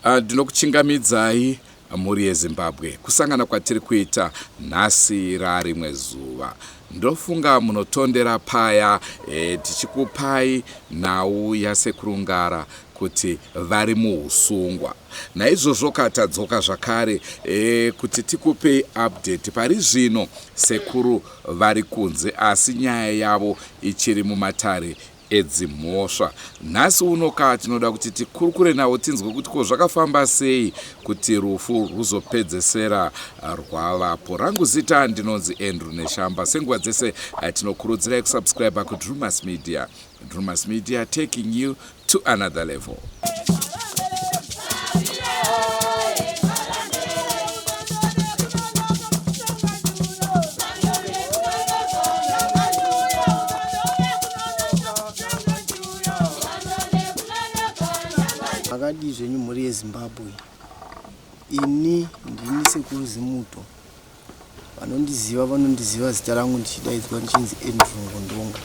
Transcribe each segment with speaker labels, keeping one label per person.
Speaker 1: Ah, ndinokuchingamidzai mhuri yeZimbabwe kusangana kwatiri kuita nhasi rarimwe zuva. Ndofunga munotondera paya e, tichikupai nhau yaSekuru Ngara kuti vari muhusungwa. Naizvozvo ka tadzoka zvakare e, kuti tikupei update. Pari zvino sekuru vari kunze asi nyaya yavo ichiri mumatare edzimhosva. Nhasi uno ka tinoda kuti tikurukure navo tinzwe kuti ko zvakafamba sei kuti rufu rwuzopedzesera rwavapo. Rangu zita ndinonzi Andrew Neshamba. Senguva dzese eh, tinokurudzirai kusubscribe kuDrumas Media. Drumas Media taking you to another level.
Speaker 2: Makadii zvenyu mhuri yeZimbabwe? Ini ndini Sekuru Zimuto. Vanondiziva vanondiziva zita rangu ndichidaidzwa ndichinzi Andrew Ngondonga.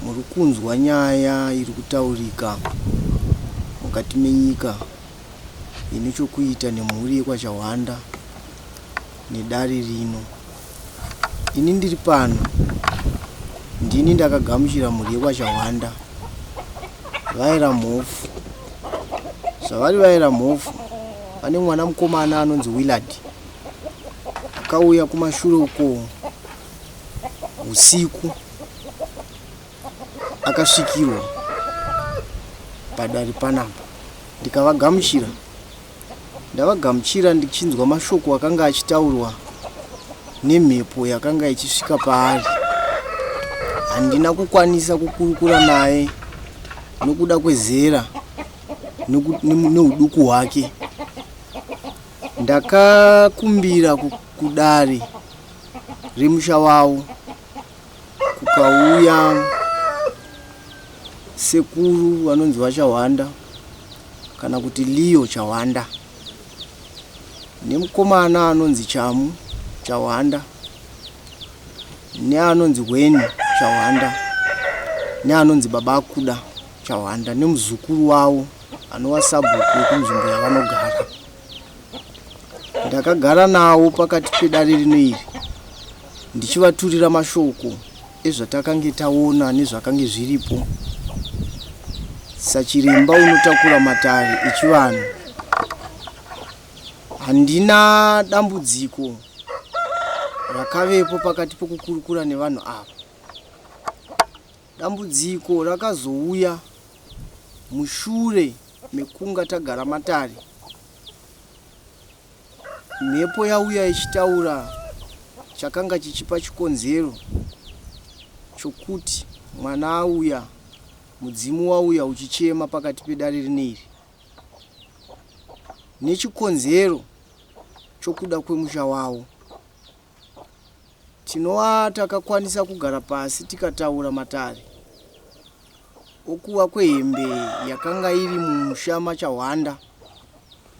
Speaker 2: Muri kunzwa nyaya iri kutaurika mukati menyika ine chokuita nemhuri yekwaChahwanda nedare rino. Ini ndiri pano ndini ndakagamuchira mhuri yekwaChahwanda vaera Mhofu. Zvavari vaera Mhofu vane mwana mukomana anonzi Willard akauya kumashure uko usiku akasvikirwa padare panapa ndikavagamuchira. Ndavagamuchira ndichinzwa mashoko akanga achitaurwa nemhepo yakanga ichisvika paari. Handina kukwanisa kukurukura naye nokuda kwezera neuduku hwake. Ndakakumbira kudare remusha wavo kukauya sekuru vanonzi vaChahwanda kana kuti Leo Chahwanda nemukomana anonzi Chamu Chahwanda neanonzi Hweni Chahwanda neanonzi Baba Akuda Chahwanda nemuzukuru wavo anova sabhuku wekunzvimbo yavanogara. Ndakagara navo pakati pedare rino iri ndichivaturira mashoko ezvatakange taona nezvakange zviripo. Sachiremba unotakura matare echivanhu, handina dambudziko rakavepo pakati pokukurukura nevanhu ava. Dambudziko rakazouya mushure mekunga tagara matare. Mhepo yauya ichitaura chakanga chichipa chikonzero chokuti mwana auya, mudzimu wauya uchichema pakati pedare rino iri nechikonzero chokuda kwemusha wavo. Tinova takakwanisa kugara pasi tikataura matare okuva kwehembe yakanga iri mumusha maChahwanda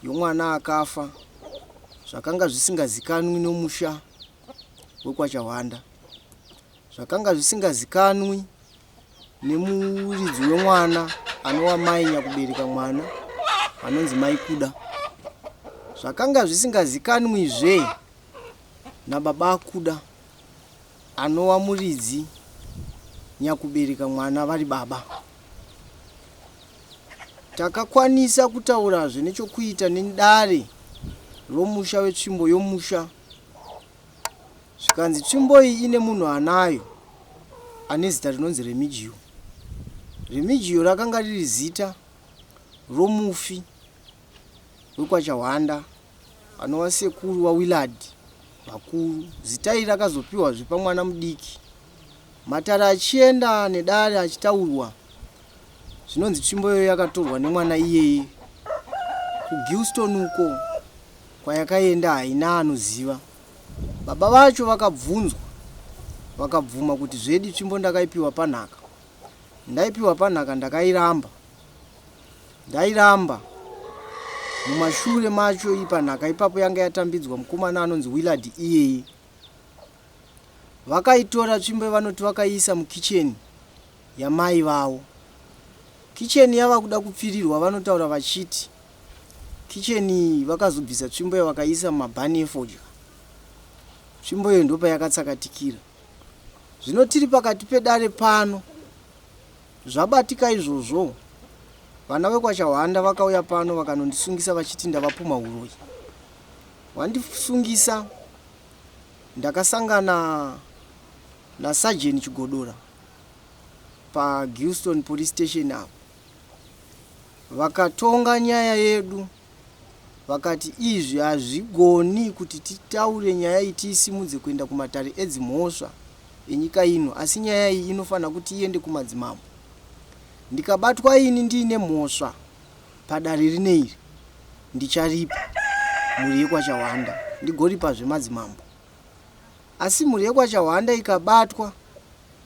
Speaker 2: yomwana akafa zvakanga zvisingazikanwi nomusha wekwaChahwanda zvakanga zvisingazikanwi nemuridzi wemwana anova mai nyakubereka mwana anonzi mai Kuda zvakanga zvisingazikanwizve nababa Kuda anova muridzi nyakubereka mwana vari baba. Takakwanisa kutaurazve nechokuita nedare romusha wetsvimbo yomusha zvikanzi tsvimbo iyi ine munhu anayo ane zita rinonzi Remigio. Remigio rakanga riri zita romufi wekwaChahwanda anova sekuru waWillard vakuru. Zita iri rakazopiwazve pamwana mudiki. Matare achienda nedare achitaurwa zvinonzi tsvimbo iyoyo yakatorwa nemwana iyeye kuGilston uko kwayakaenda haina anoziva. Baba vacho vakabvunzwa vakabvuma kuti zvedi tsvimbo ndakaipiwa panhaka. Ndaipiwa panhaka ndakairamba. Ndairamba. Mumashure macho ipa nhaka ipapo yanga yatambidzwa mukomana anonzi Willard iyeye. Vakaitora tsvimbo vanoti vakaiisa mukicheni yamai vavo. Kicheni yava kuda kupfirirwa vanotaura vachiti. Kicheni iyi vakazobvisa tsvimbo yavakaisa mumabhani efodya. Tsvimbo iyo ndopayakatsakatikira. Zvino tiri pakati pedare pano, zvabatika izvozvo, vana vekwaChahwanda vakauya pano vakanondisungisa vachiti ndavapumha huroyi. Vandisungisa ndakasangana naSajeni Chigodora paGilston Police Station apo. Vakatonga nyaya yedu vakati izvi hazvigoni kuti titaure nyaya iyi tiisimudze kuenda kumatare edzimhosva enyika ino asi nyaya iyi inofanira kuti iende kumadzimambo. Ndikabatwa ini ndiine mhosva padare rine iri ndicharipa mhuri yekwaChahwanda ndigoripazve madzimambo. Asi mhuri yekwaChahwanda ikabatwa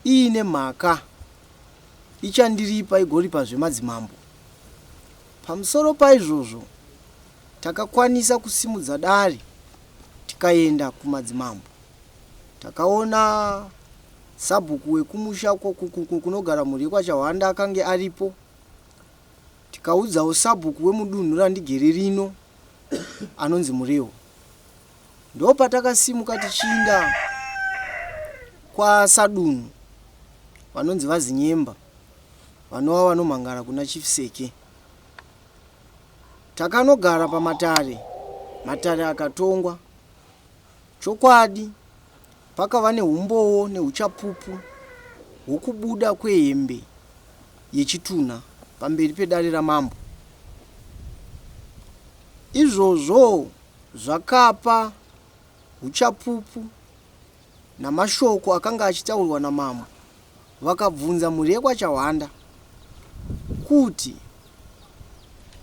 Speaker 2: iine mhaka ichandiripa igoripazve madzimambo. Pamusoro paizvozvo, takakwanisa kusimudza dare tikaenda kumadzimambo. Takaona sabhuku wekumusha kunogara mhuri yekwaChahwanda akange aripo. Tikaudzawo sabhuku wemudunhu randigere rino anonzi Murewo. Ndopatakasimuka tichiinda kwaSadunhu vanonzi VaZinyemba vanova vanomhangara kuna Chief Seke. Takanogara pamatare, matare akatongwa. Chokwadi pakava nehumbowo nehuchapupu hwokubuda kwehembe yechitunha pamberi pedare ramambo. Izvozvo zvakapa huchapupu namashoko akanga achitaurwa namambo. Vakabvunza mhuri yekwaChahwanda kuti,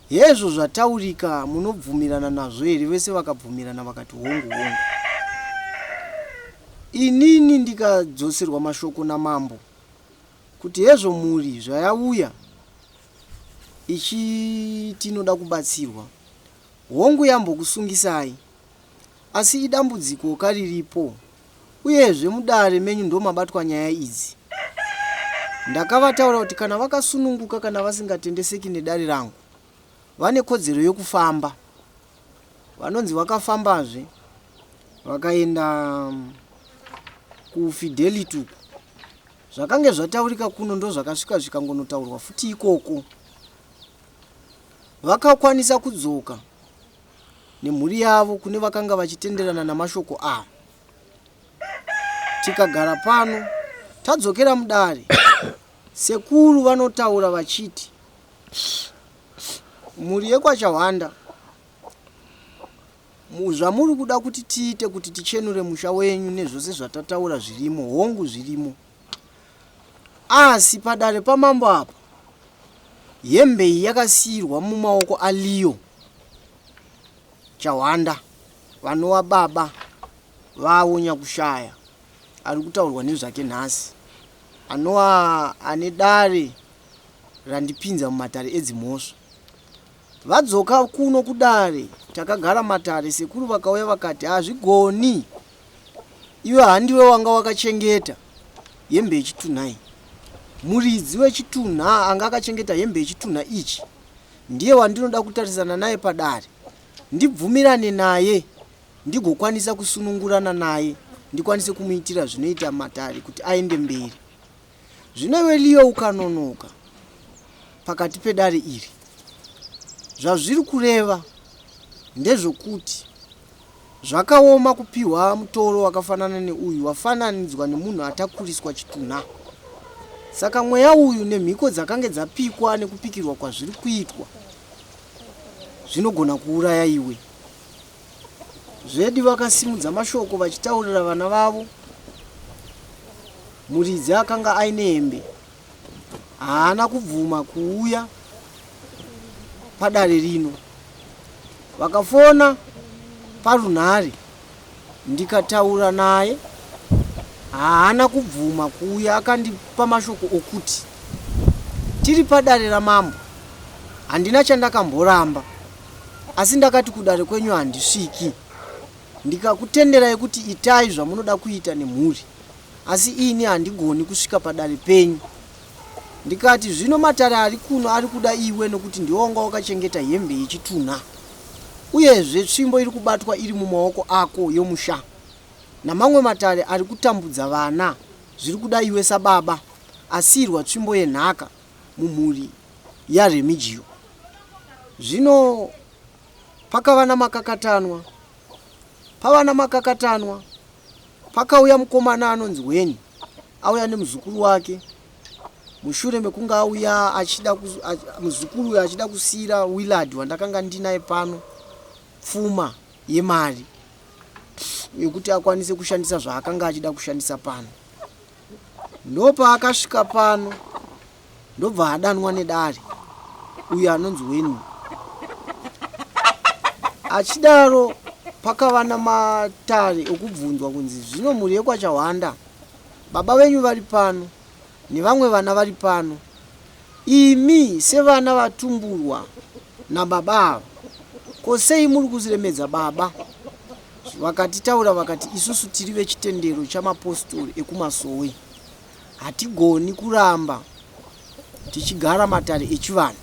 Speaker 2: Hezvo zvataurika munobvumirana nazvo here? Vese vakabvumirana vakati hongu hongu. Inini ndikadzoserwa mashoko namambo kuti hezvo mhuri zvayauya ichiti inoda kubatsirwa, hongu yambokusungisai asi idambudziko ka riripo Uyezve mudare menyu ndomabatwa nyaya idzi. Ndakavataura kuti kana vakasununguka kana vasingatendeseki nedare rangu vane kodzero yekufamba. Vanonzi vakafambazve vakaenda kuFidelity uku. Zvakange zvataurika kuno ndozvakasvika zvikangonotaurwa futi ikoko. Vakakwanisa kudzoka nemhuri yavo kune vakanga vachitenderana namashoko ava. Tikagara pano tadzokera mudare, sekuru vanotaura vachiti mhuri yekwaChahwanda zvamuri kuda kuti tiite kuti tichenure musha wenyu nezvose zvatataura zvirimo, hongu zvirimo. Asi padare pamambo apa hembe iyi yakasiirwa mumaoko aLeo Chahwanda vanova baba vavo nyakushaya ari kutaurwa nezvake nhasi anova ane dare randipinza mumatare edzimhosva. Vadzoka kuno kudare takagara matare sekuru vakauya vakati hazvigoni Iwe handiwe wanga wakachengeta hembe yechitunha iyi. Muridzi wechitunha anga akachengeta hembe yechitunha ichi ndiye wandinoda kutarisana naye padare ndibvumirane naye ndigokwanisa kusunungurana naye ndikwanise kumuitira zvinoita matare kuti aende mberi. Zvino iwe Leo ukanonoka pakati pedare iri, zvazviri kureva ndezvokuti zvakaoma kupiwa mutoro wakafanana neuyu wafananidzwa nemunhu atakuriswa chitunha. Saka mweya uyu nemhiko dzakange dzapikwa nekupikirwa kwazviri kuitwa zvinogona kuuraya iwe. Zvedi vakasimudza mashoko vachitaurira vana vavo. Muridzi akanga aine hembe haana kubvuma kuuya padare rino. Vakafona parunhare ndikataura naye haana kubvuma kuuya akandipa mashoko okuti tiri padare ramambo handina chandakamboramba asi ndakati kudare kwenyu handisviki ndikakutenderai kuti itai zvamunoda kuita nemhuri asi ini handigoni kusvika padare penyu. Ndikati zvino matare ari kuno ari kuda iwe nokuti ndiwe wanga wakachengeta hembe yechitunha. Uyezve tsvimbo iri kubatwa iri mumaoko ako yomusha. Namamwe matare ari kutambudza vana zviri kuda iwe sababa asiirwa tsvimbo yenhaka mumhuri yaRemigio. Zvino pakava namakakatanwa. Pava namakakatanwa pakauya mukomana anonzi Weni auya nemuzukuru wake mushure mekunge auya achida muzukuru uyo achida kusiira Willard wandakanga ndinaye pano pfuma yemari yekuti akwanise kushandisa zvaakanga achida kushandisa pano. Ndopaakasvika pano ndobva adanwa nedare uyo anonzi Weni. Achidaro pakava namatare okubvunzwa kunzi zvino mhuri yekwaChahwanda baba venyu vari pano nevamwe vana vari pano imi sevana vatumburwa nababa ava ko sei muri kuremedza baba vakatitaura vakati isusu tiri vechitendero chamapostori ekumasowe hatigoni kuramba tichigara matare echivanhu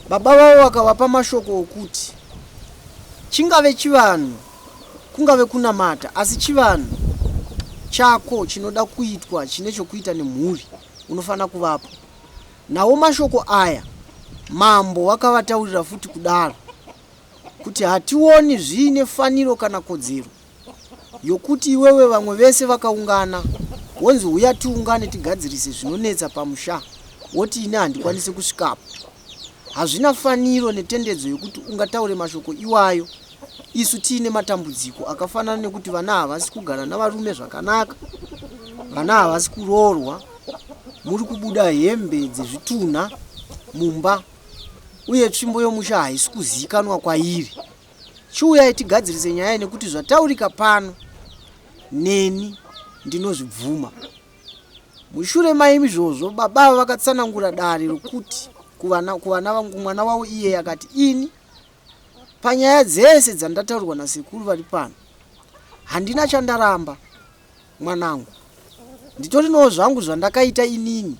Speaker 2: baba vavo vakavapa mashoko okuti chingave chivanhu kungave kunamata asi chivanhu chako chinoda kuitwa chine chokuita nemhuri unofanira kuvapo nawo mashoko aya mambo vakavataurira futi kudaro kuti hationi zviine faniro kana kodzero yokuti iwewe vamwe vese vakaungana wonzi huya tiungane tigadzirise zvinonetsa pamusha woti ini handikwanise kusvikapo hazvina faniro netendedzo yokuti ungataure mashoko iwayo isu tiine matambudziko akafanana nekuti vana havasi kugara navarume zvakanaka vana havasi kuroorwa muri kubuda hembe dzezvitunha mumba uye tsvimbo yomusha haisi kuzivikanwa kwairi Chiuyai tigadzirise nyaya nekuti zvataurika pano neni ndinozvibvuma. Mushure maizvozvo baba ava vakatsanangura dare rokuti kuvana kuvana vangu mwana wavo iyeye akati ini panyaya dzese dzandataurirwa nasekuru vari pano handina chandaramba mwanangu nditorinowo zvangu zvandakaita inini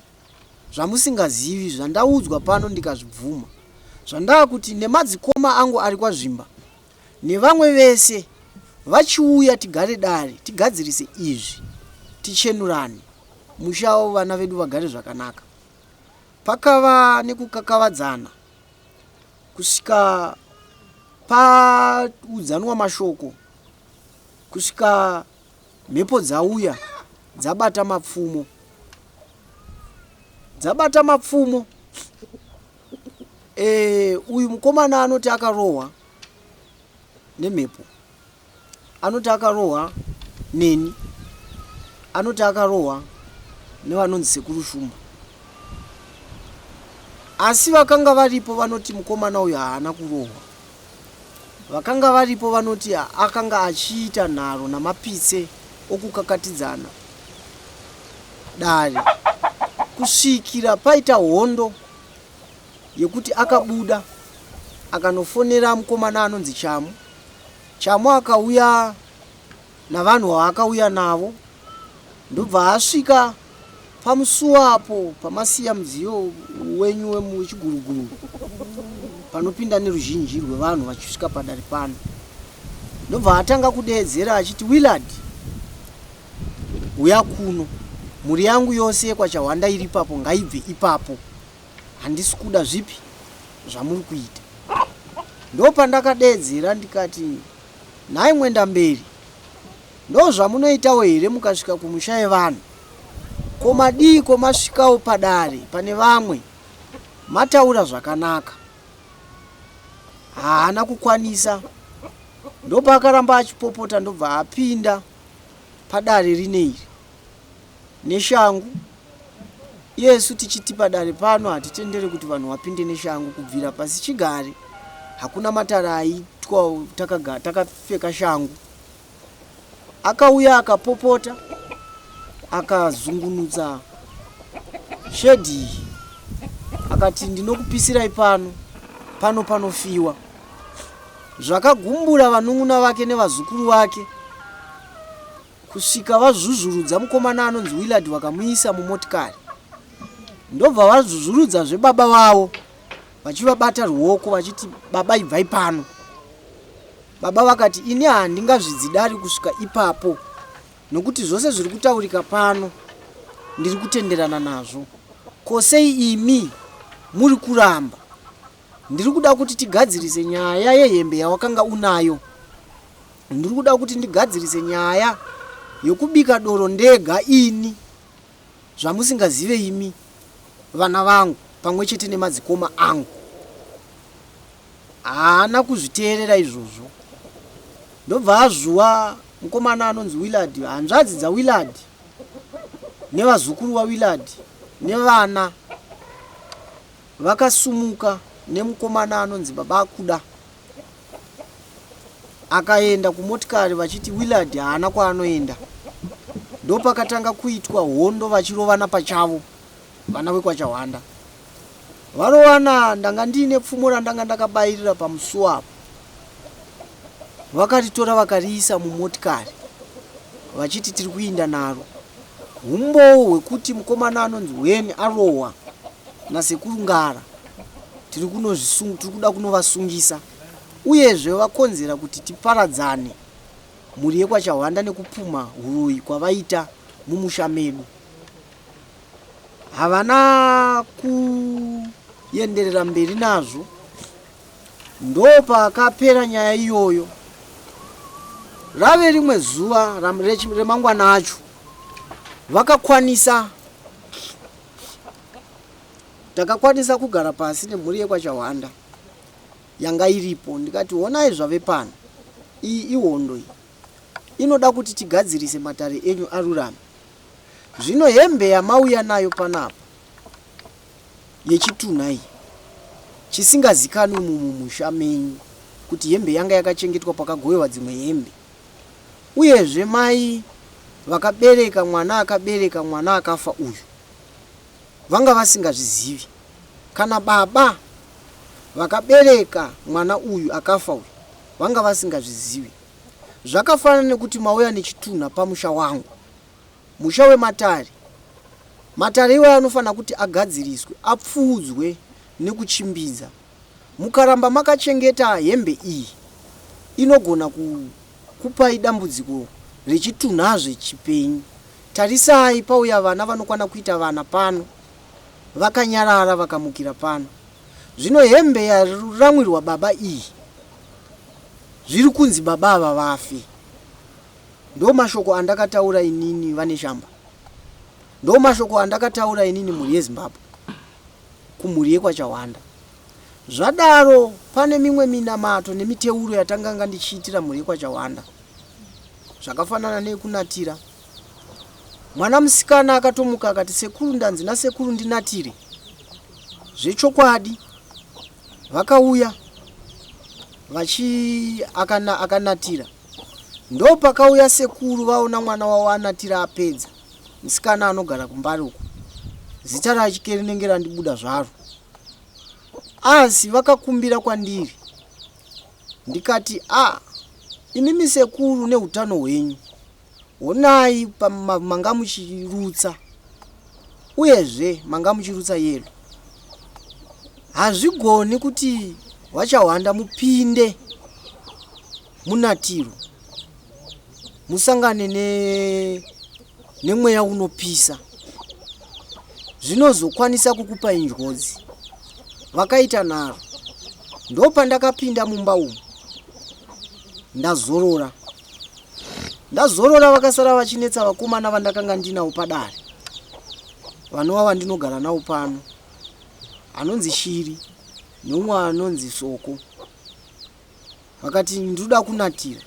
Speaker 2: zvamusingazivi zvandaudzwa pano ndikazvibvuma zvandakuti nemadzikoma angu ari kwaZvimba nevamwe vese vachiuya tigare dare tigadzirise izvi tichenurane musha vana vedu vagare zvakanaka. Pakava nekukakavadzana kusvika paudzanwa mashoko kusvika mhepo dzauya dzabata mapfumo dzabata mapfumo e, uyu mukomana anoti akarohwa nemhepo anoti akarohwa neni anoti akarohwa nevanonzi sekuru shumba asi vakanga varipo vanoti mukomana uyu haana kurohwa Vakanga varipo vanoti akanga achiita nharo namapitse okukakatidzana dare kusvikira paita hondo yekuti akabuda akanofonera mukomana anonzi Chamu. Chamu akauya navanhu vaakauya navo ndobva asvika pamusuwo apo pamasiya mudziyo wenyu wechiguruguru panopinda neruzhinji rwevanhu vachisvika padare pano ndobva atanga kudeedzera achiti Willard huya kuno mhuri yangu yose yekwaChahwanda iri ipapo ngaibve ipapo handisi kuda zvipi zvamuri kuita ndopandakadeedzera ndikati Nhai Mwendamberi, ndozvamunoitawo here mukasvika kumusha yevanhu? Ko madiiko masvikawo padare pane vamwe mataura zvakanaka? Haana kukwanisa ndopaakaramba achipopota ndobva apinda padare rine iri neshangu Iyesu tichiti padare pano hatitendere kuti vanhu vapinde neshangu kubvira pasichigare hakuna matare aitwa takapfeka shangu. Akauya akapopota akazungunutsa shedhi iyi akati ndinokupisirai pano pano panofiwa. Zvakagumbura vanun'una vake nevazukuru vake kusvika vazvuzvurudza mukomana anonzi Willard vakamuisa mumotikari ndobva vazvuzvurudzazve baba vavo. Vachivabata ruoko vachiti baba ibvai pano. Baba vakati ini handingazvidzidari kusvika ipapo nokuti zvose zviri kutaurika pano ndiri kutenderana nazvo. Ko sei imi muri kuramba? Ndiri kuda kuti tigadzirise nyaya yehembe yawakanga unayo. Ndiri kuda kuti ndigadzirise nyaya yokubika doro ndega ini zvamusingazive imi vana vangu pamwe chete nemadzikoma angu. Haana kuzviteerera izvozvo. Ndobva azvuwa mukomana anonzi Willard, hanzvadzi dzaWillard nevazukuru vaWillard nevana vakasumuka nemukomana anonzi Baba Kuda akaenda kumotikari vachiti Willard haana kwaanoenda. Ndopakatanga kuitwa hondo vachirovana pachavo vana vekwaChahwanda. Varovana ndanga ndiine pfumo randanga ndakabayirira pamusuwo apo. Vakaritora vakariisa mumotikari vachiti tiri kuinda naro. Humbowo hwekuti mukomana anonzi Wen arohwa nasekuru Ngara tiri kuda kunovasungisa uyezve vakonzera kuti tiparadzane mhuri yekwaChahwanda nekupumha huroyi kwavaita mumusha medu. Havana kuenderera mberi nazvo ndopakapera nyaya iyoyo. Rave rimwe zuva remangwana acho vakakwanisa takakwanisa kugara pasi nemhuri yekwaChahwanda yanga iripo ndikati honai zvave pano iyi ihondo iyi inoda kuti tigadzirise matare enyu arurame Zvino hembe yamauya nayo panapa yechitunha iyi chisingazikanwi mumumusha menyu kuti hembe yanga yakachengetwa pakagovewa dzimwe hembe. Uyezve mai vakabereka mwana akabereka mwana akafa uyu vanga vasingazvizivi. Kana baba vakabereka mwana uyu akafa uyu vanga vasingazvizivi. Zvakafanana nekuti mauya nechitunha pamusha wangu. Musha wematare. Matare iwayo anofanira kuti agadziriswe, apfuudzwe nekuchimbidza. Mukaramba makachengeta hembe iyi inogona kukupai dambudziko rechitunhazve chipenyu. Tarisai pauya vana vanokwana kuita vana pano vakanyarara vakamukira pano. Zvino hembe yaramwirwa baba iyi zviri kunzi baba ava vafe. Ndomashoko andakataura inini vaNeshamba. Ndomashoko andakataura inini mhuri yeZimbabwe kumhuri yekwaChahwanda. Zvadaro pane mimwe minamato nemiteuro yatanganga ndichiitira mhuri yekwaChahwanda zvakafanana neyekunatira. Mwana musikana akatomuka akati sekuru ndanzi nasekuru ndinatire. Zvechokwadi vakauya vachi akana, akanatira Ndopakauya sekuru vaona mwana wavo anatira apedza. Musikana anogara kuMbare uko. Zita rake rinenge randibuda zvaro. Asi vakakumbira kwandiri ndikati a imimi sekuru neutano hwenyu honai manga muchirutsa uyezve manga muchirutsa yelo hazvigoni kuti vachahwanda mupinde munatiro musangane ne nemweya unopisa zvinozokwanisa kukupai njodzi vakaita nharo ndopandakapinda mumba umu ndazorora ndazorora vakasara vachinetsa vakomana vandakanga ndinawo padare vanova vandinogara nawo pano anonzi shiri neumwe anonzi soko Vakati ndinoda kunatira.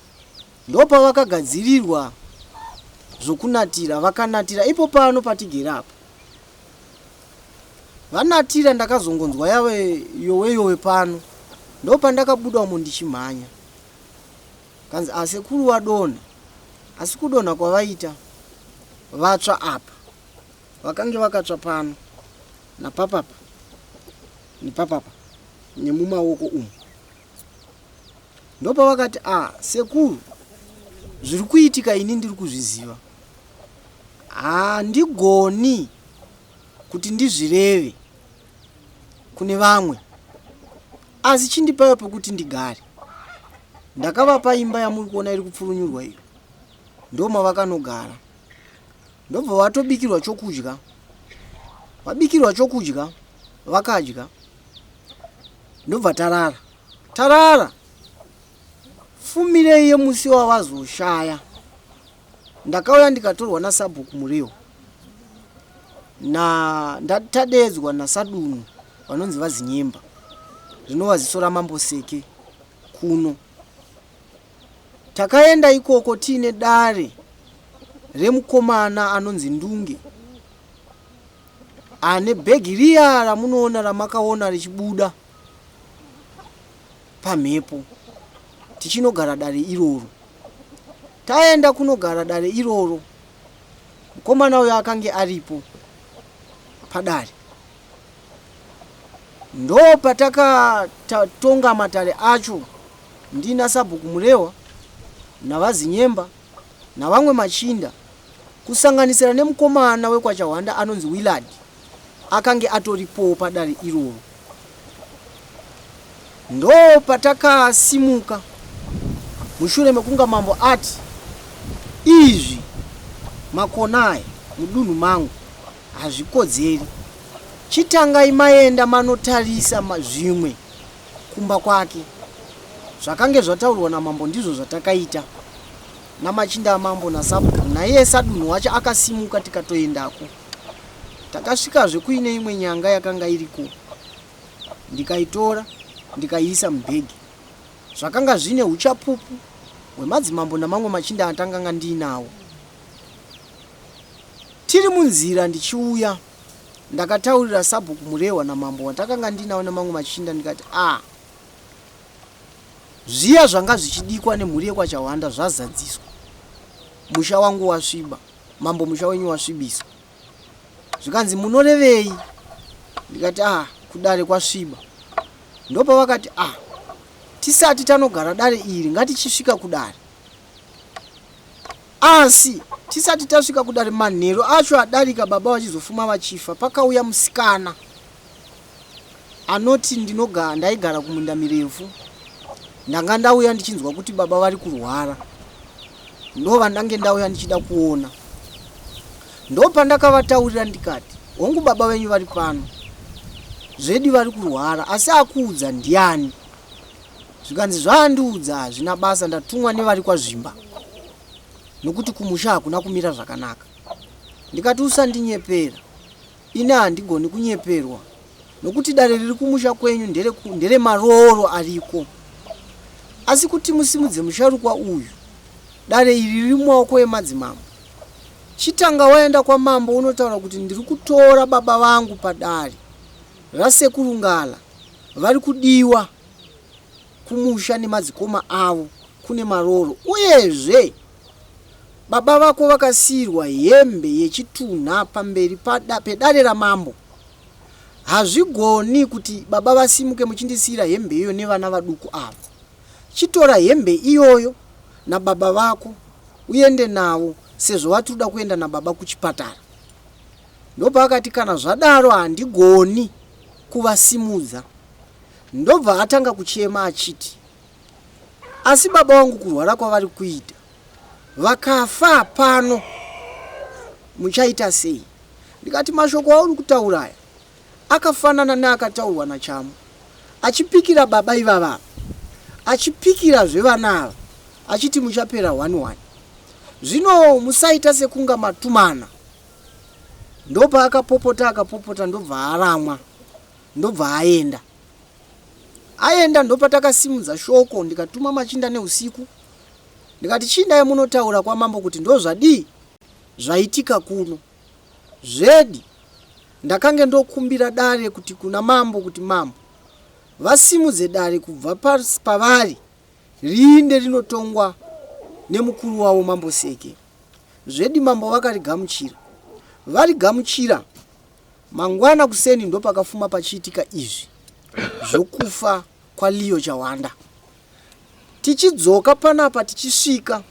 Speaker 2: Ndopavakagadzirirwa zvokunatira vakanatira ipo pano patigere apa. Vanatira ndakazongonzwa yave yowe yowe pano. Ndopandakabuda umo ndichimhanya. Kanzi asekuru vadonha. Asi kudonha kwavaita vatsva apa. Vakange vakatsva pano napapapa nepapapa nemumaoko umu. Ndopavakati ah sekuru zviri kuitika ini ndiri kuzviziva handigoni kuti ndizvireve kune vamwe. Asi chindipaiwo pekuti ndigare. Ndakavapa imba yamuri kuona iri kupfurunyurwa iyo. Ndomavakanogara. Ndobva vatobikirwa chokudya. Vabikirwa chokudya vakadya. Ndobva tarara. Tarara. Fumirei yemusi wavazoshaya. Ndakauya ndikatorwa nasabhuku Muriwo na tadeedzwa nasadunhu vanonzi vaZinyemba rinova ziso ramambo Seke kuno. Takaenda ikoko tiine dare remukomana anonzi Ndunge ane bhegi riya ramunoona ramakaona richibuda pamhepo tichinogara dare iroro. Taenda kunogara dare iroro, mukomana uyo akange aripo padare. Ndopatakatonga matare acho ndina Sabhuku Murewa naVaZinyemba navamwe machinda kusanganisira nemukomana wekwaChahwanda anonzi Willard akange atoripowo padare iroro. Ndopatakasimuka mushure mekunga mambo ati izvi makona aya mudunhu mangu hazvikodzeri. Chitangai maenda manotarisa zvimwe kumba kwake. Zvakange zvataurwa namambo ndizvo zvatakaita namachinda amambo nasabhuku naiye sadunhu wacho akasimuka tikatoendako. Takasvikazve kuine imwe nyanga yakanga iriko ndikaitora ndikaiisa mubhegi. Zvakanga zvine uchapupu hwemadzimambo namamwe machinda andakanga ndiinawo. Tiri munzira ndichiuya ndakataurira sabhuku Murehwa namambo watakanga ndinawo nemamwe machinda ndikati ah zviya zvanga zvichidikwa nemhuri yekwaChahwanda zvazadziswa. Musha wangu wasviba. Mambo musha wenyu wasvibiswa. Zvikanzi munorevei? Ndikati ah kudare kwasviba. Ndopavakati ah tisati tanogara dare iri ngatichisvika kudare. Asi tisati tasvika kudare manheru acho adarika baba vachizofuma vachifa pakauya musikana anoti ndinogara ndaigara kumunda mirefu ndanga ndauya ndichinzwa kuti baba vari kurwara ndovandange ndauya ndichida kuona ndopandakavataurira ndikati hongu baba venyu vari pano zvedi vari kurwara asi akuudza ndiani zvikanzi zvaandiudza hazvina basa ndatumwa nevari kwazvimba nokuti kumusha hakuna kumira zvakanaka ndikati usandinyepera Ini handigoni kunyeperwa nokuti dare riri kumusha kwenyu nderemarooro ariko. Asi kuti musimudze musharukwa uyu, dare iri riri mumaoko emadzimambo. Chitanga waenda kwamambo unotaura kuti ndiri kutora baba vangu padare rasekuru Ngala vari kudiwa kumusha nemadzikoma avo kune marooro uyezve Baba vako vakasiirwa hembe yechitunha pamberi pedare ramambo. Hazvigoni kuti baba vasimuke muchindisiira hembe iyoyo nevana vaduku ava. Chitora hembe iyoyo nababa vako uende navo sezvo vati uda kuenda nababa kuchipatara. Ndopaakati kana zvadaro handigoni kuvasimudza. Ndobva atanga kuchema achiti Asi baba vangu kurwara kwavari kuita vakafa pano muchaita sei? Ndikati mashoko auri kutaura aya akafanana neakataurwa naChamu achipikira baba ivava achipikirazve vana ava achiti muchapera one one. Zvino musaita sekunga matumana. Ndopaakapopota akapopota ndobva aramwa ndobva aenda. Aenda ndopatakasimudza shoko ndikatuma machinda neusiku ndikati chiindai munotaura kwamambo kuti ndozvadii zvaitika kuno. Zvedi ndakange ndokumbira dare kuti kuna mambo kuti mambo vasimudze dare kubva pavari riinde rinotongwa nemukuru wavo mambo Seke. Zvedi mambo vakarigamuchira. Varigamuchira Mangwana kuseni ndopakafuma pachiitika izvi zvokufa kwaLeo Chawanda. Tichidzoka panapa tichisvika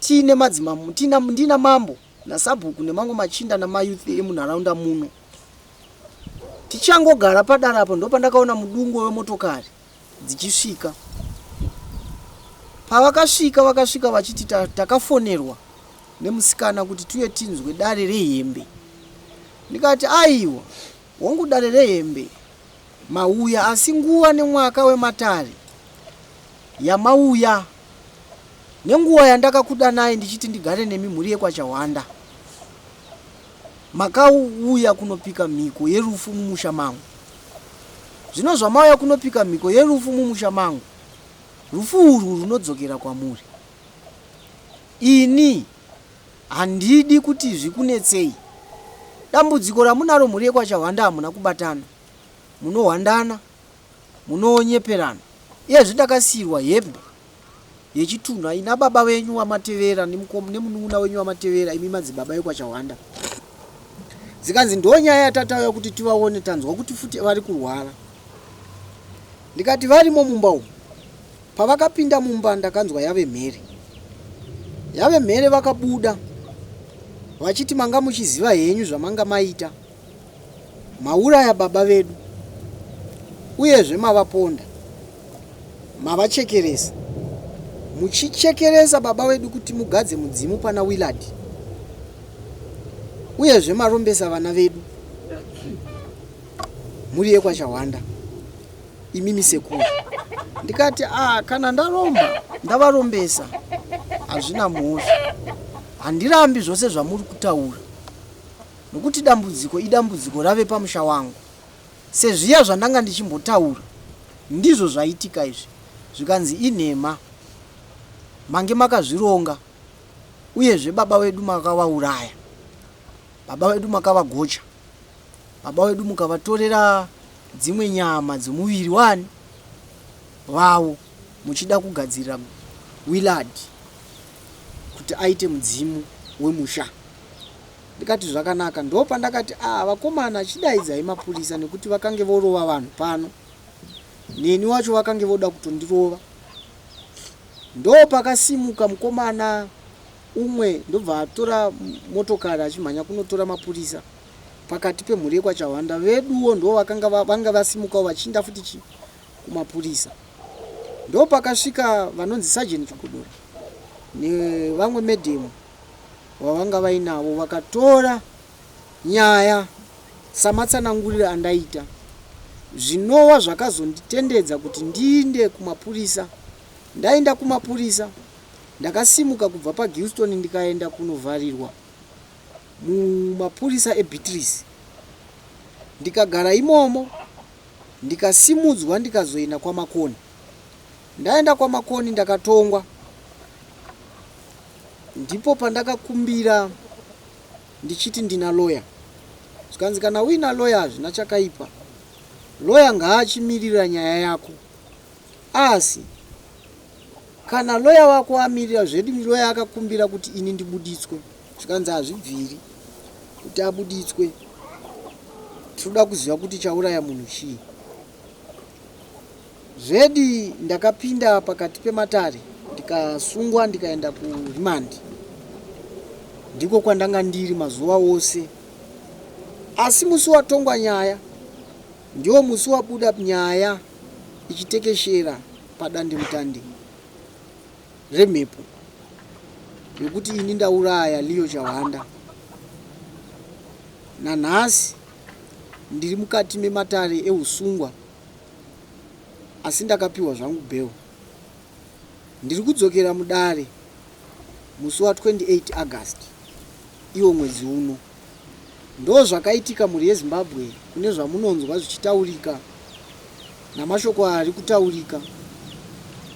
Speaker 2: tiine madzimambo tina ndina mambo nasabhuku nemamwe machinda namayouth emunharaunda muno. Tichangogara padare apo ndopandakaona mudungwe wemotokari dzichisvika. Pavakasvika vakasvika vachiti takafonerwa nemusikana kuti tiuye tinzwe dare rehembe. Ndikati aiwa, hongu dare rehembe mauya asi nguva nemwaka wematare yamauya nenguva yandakakudanai ndichiti ndigare nemi mhuri yekwaChahwanda makauya kunopika mhiko yerufu mumusha mangu. Zvino zvamauya kunopika mhiko yerufu mumusha mangu, rufu urwu runodzokera kwamuri. Ini handidi kuti zvikunetsei. Dambudziko ramunaro mhuri yekwaChahwanda hamuna kubatana. Munohwandana, munonyeperana. Iyezvi ndakasiirwa hembe yechitunha ina baba venyu vamatevera nemunun'una wenyu vamatevera imi madzibaba ekwaChahwanda. Zikanzi ndonyaya yatatauya kuti tivaone tanzwa kuti futi vari kurwara. Ndikati varimo mumba umu. Pavakapinda mumba ndakanzwa yave mhere. Yave mhere vakabuda vachiti manga muchiziva henyu zvamanga maita. Mauraya baba vedu uyezve mavaponda. Mavachekeresa. Muchichekeresa baba vedu kuti mugadze mudzimu pana Willard. Uyezve marombesa vana vedu. Mhuri yekwaChahwanda. Imimi sekuru. Ndikati ah kana ndaromba ndavarombesa hazvina mhosva. Handirambi zvose zvamuri kutaura nokuti dambudziko idambudziko rave pamusha wangu. Sezviya zvandanga ndichimbotaura ndizvo zvaitika izvi zvikanzi inhema mange makazvironga uyezve baba vedu makavauraya baba vedu makavagocha baba vedu mukavatorera dzimwe nyama dzemuviri wani vavo muchida kugadzirira Willard kuti aite mudzimu wemusha. Ndikati zvakanaka ndopandakati ah vakomana chidaidzai mapurisa nekuti vakange vorova vanhu pano neni wacho vakange voda kutondirova. Ndopakasimuka mukomana umwe ndobva atora motokari achimhanya kunotora mapurisa pakati pemhuri yekwaChahwanda veduwo ndo vakanga vanga vasimukawo vachiinda futi chi kumapurisa ndopakasvika vanonzi Sergeant Chigodora nevamwe madam vavanga vainavo vakatora nyaya samatsanangurire andaita zvinova zvakazonditendedza kuti ndiinde kumapurisa ndaenda kumapurisa ndakasimuka kubva paGilston ndikaenda kunovharirwa mumapurisa eBeatrice ndikagara imomo ndikasimudzwa ndikazoenda kwaMakoni. Ndaenda kwaMakoni ndakatongwa ndipo pandakakumbira ndichiti ndina lawyer zvikanzi kana uina lawyer hazvina chakaipa lawyer ngaachimirira nyaya yako asi Kana lawyer wako amirira zvedi lawyer akakumbira kuti ini ndibuditswe zvikanzi hazvibviri kuti abuditswe tinoda kuziva kuti chauraya munhu chii zvedi ndakapinda pakati pematare ndikasungwa ndikaenda kuremand ndiko kwandanga ndiri mazuva ose asi musi watongwa nyaya ndiwo musi wabuda nyaya ichitekeshera padandemutande remhepo yekuti ini ndauraya Leo Chahwanda. Nanhasi ndiri mukati mematare ehusungwa asi ndakapiwa zvangu bail. Ndiri kudzokera mudare musi wa 28 August iwo mwedzi uno. Ndozvakaitika mhuri yeZimbabwe kune zvamunonzwa zvichitaurika namashoko ari kutaurika.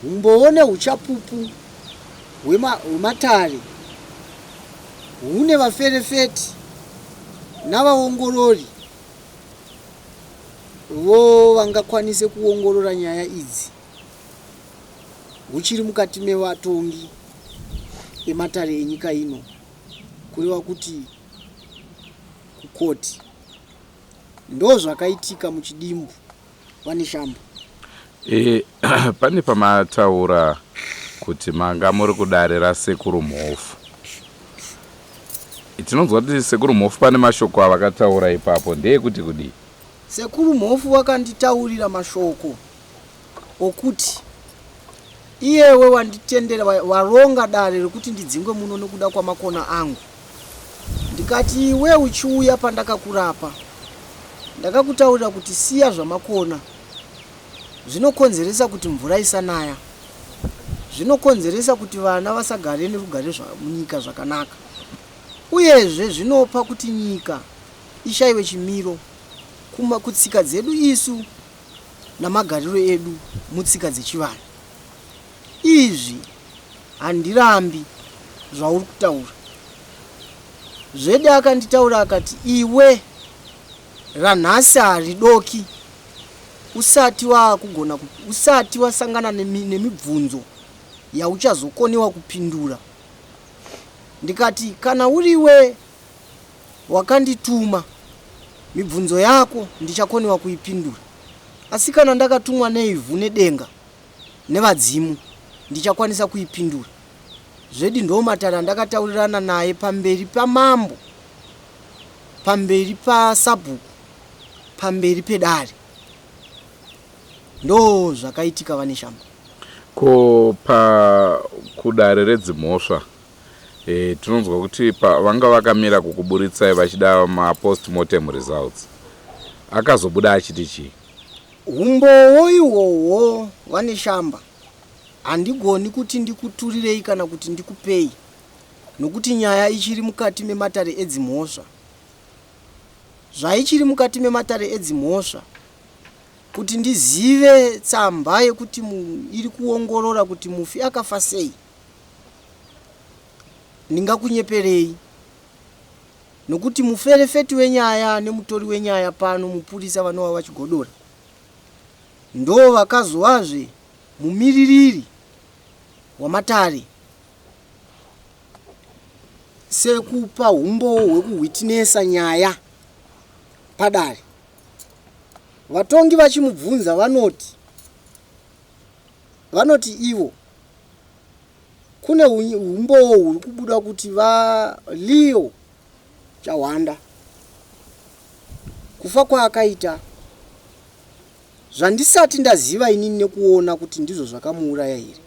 Speaker 2: Humbowo nehuchapupu hwematare hune vaferefeti navaongorori vo vangakwanise kuongorora nyaya idzi huchiri mukati mevatongi ematare enyika ino. kureva kuti kukoti ndozvakaitika muchidimbu vaneshamba
Speaker 1: e, pane pamataura kuti manga muri kudare rasekuru mhofu tinonzwa kuti sekuru mhofu pane mashoko avakataura ipapo ndeyekuti kudii
Speaker 2: Sekuru Mhofu vakanditaurira mashoko okuti iyewe wanditendera waronga dare rekuti ndidzingwe muno nekuda kwamakona angu. Ndikati iwe uchiuya pandakakurapa ndakakutaurira kuti siya zvamakona zvinokonzeresa kuti mvura isanaya, zvinokonzeresa kuti vana vasagare nerugare munyika zvakanaka uyezve zvinopa kuti nyika ishaiwe chimiro kuma kutsika dzedu isu namagariro edu mutsika dzechivanhu. Izvi handirambi zvauri kutaura. Zvedi akanditaura akati iwe ranhasi haridoki usati waakugona usati wasangana nemibvunzo yauchazokoniwa kupindura. Ndikati kana uriwe wakandituma mibvunzo yako ndichakoniwa kuipindura asi kana ndakatumwa neivhu nedenga nevadzimu ndichakwanisa kuipindura. Zvedi ndomatare andakataurirana naye pamberi pamambo, pamberi pasabhuku, pamberi pedare. Ndozvakaitika vaNeshamba.
Speaker 1: Ko pa kudare redzimhosva e, tinonzwa kuti pa, vanga vakamira kukuburitsai vachida mapostmortem results akazobuda achiti chii?
Speaker 2: Humbowo ihwohwo vaNeshamba handigoni kuti ndikuturirei kana kuti ndikupei nokuti nyaya ichiri mukati mematare edzimhosva. Zvaichiri mukati mematare edzimhosva kuti ndizive tsamba yekuti iri kuongorora kuti mufi akafa sei ndingakunyeperei nokuti muferefeti wenyaya nemutori wenyaya pano mupurisa vanova vaChigodora ndo vakazovazve mumiririri wamatare sekupa humbowo hwekuhwitinesa nyaya padare. Vatongi vachimubvunza vanoti vanoti ivo Kune humbowo huri kubuda kuti VaLeo Chahwanda kufa kwaakaita zvandisati ndaziva inini nekuona kuti ndizvo zvakamuuraya here.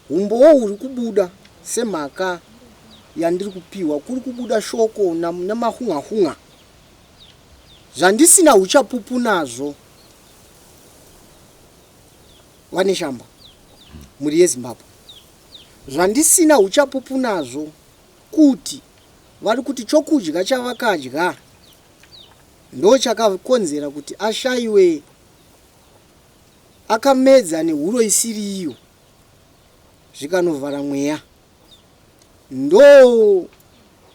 Speaker 2: Humbowo huri kubuda semhaka yandiri kupiwa kuri kubuda shoko namahunga-hunga zvandisina huchapupu nazvo. VaNeshamba, mhuri yeZimbabwe, zvandisina huchapupu nazvo kuti vari kuti chokudya chavakadya ndochakakonzera kuti ashaiwe akamedza nehuro isiri iyo zvikanovhara mweya. Ndo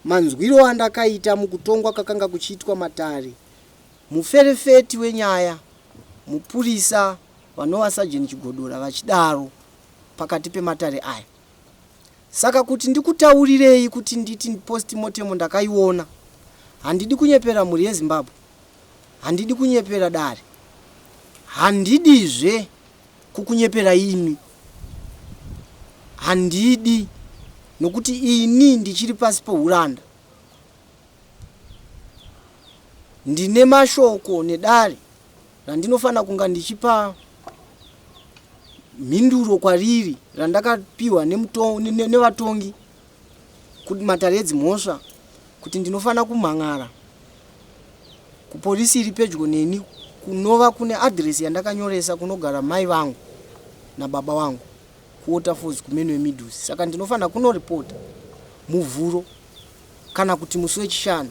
Speaker 2: manzwiro andakaita mukutongwa kakanga kuchiitwa matare muferefeti wenyaya mupurisa vanova Sajeni Chigodora vachidaro pakati pematare aya. Saka kuti ndikutaurirei kuti nditi post-mortem ndakaiona, handidi kunyepera mhuri yeZimbabwe, handidi kunyepera dare, handidizve kukunyepera imi, handidi nokuti ini ndichiri pasi pohuranda. Ndine mashoko nedare randinofanira kunga ndichipa mhinduro kwariri randakapiwa nevatongi kumatare edzimhosva kuti ndinofanira kumhan'ara kupolisi iri pedyo neni kunova kune adhiresi yandakanyoresa kunogara mai vangu nababa vangu kuWaterfalls kuMenwe Meadows. Saka ndinofanira kunoripota Muvhuro kana kuti musi weChishanu.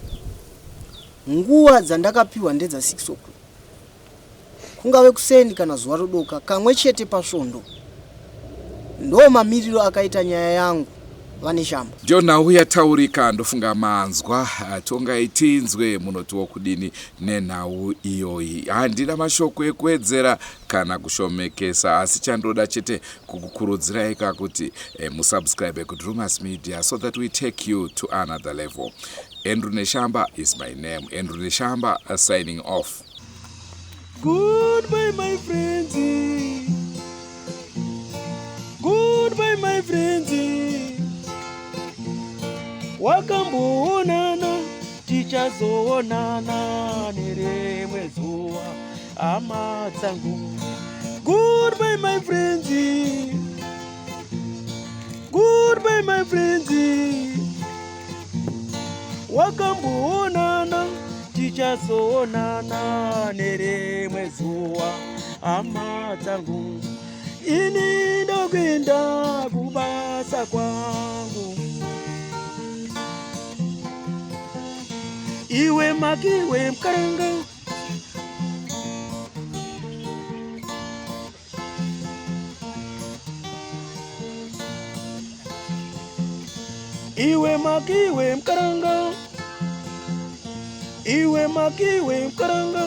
Speaker 2: Nguva dzandakapiwa ndedza 6 o'clock, kungave kuseni kana zuva rodoka, kamwe chete pasvondo. Ndo mamiriro akaita nyaya yangu, VaNeshamba.
Speaker 1: Ndiyo nhau yataurika, ndofunga manzwa. Tongai tinzwe munotiwo kudini nenhau iyoyi. Handina mashoko ekuwedzera kana kushomekesa, asi chandoda chete kukukurudzirai ka kuti eh, musubscribe kuDrumas Media so that we take you to another level. Andrew Neshamba is my name. Andrew Neshamba signing off.
Speaker 3: Goodbye my friends. Goodbye my friends. Wakamboonana tichazoonana nerimwe zuva. Hama dzangu. Goodbye my friends. Goodbye my friends. Wakamboonana tichazoonana nerimwe zuva hama dzangu. Ini ndokuenda kubasa kwangu. Iwe makiwe mkaranga. Iwe makiwe mkaranga. Iwe makiwe mkaranga.